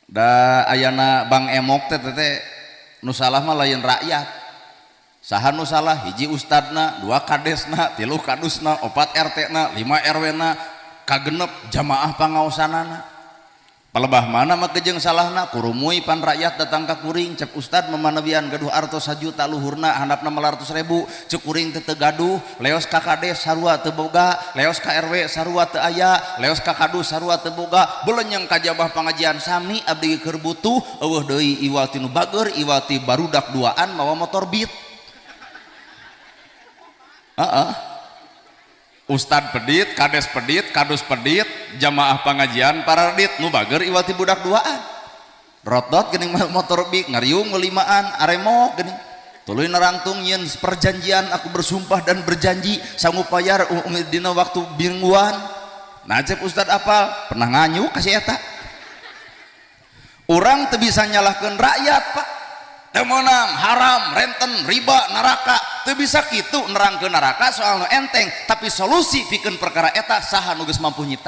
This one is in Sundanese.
Da ayana Bang Emok teh teh nu salah mah lain rakyat. Saha nu salah? Hiji ustadna, dua kadesna, tilu kadusna, opat RT na, lima RW na, kagenep jamaah pangaosanana. Palebah mana mah kejeng salahna? Kurumui pan rakyat datang ka kuring, cek ustad memanabian gaduh artos 1 juta, luhurna handapna 500 ribu. Cek kuring teu teu gaduh. Leos ka kades sarua teu boga, leos ka RW sarua teu aya, leos ka kadus sarua teu boga, belenyeng ka jabah pengajian sami abdi keur butuh. Eueuh deui iwal ti nu bager, iwal ti barudak duaan mawa motor Beat. Heeh. Ustad pedit, kades pedit, kadus pedit, jamaah pengajian paradit, nu bager iwal ti budak duaan. Rotot geuning motor Beat, ngariung ngelimaan, aremok geuning. Tuluy nerangtung nyeun perjanjian, aku bersumpah dan berjanji sanggup bayar dina waktu mingguan. Nah, cek ustad apal, pernah nganyu kasih eta. Urang teu bisa nyalahkeun rakyat, Pak. Teu meunang, haram, renten, riba, neraka. Teu bisa kitu nerangkeun neraka soal nu enteng, tapi solusi pikeun perkara eta saha nu geus mampu nyiptakeun?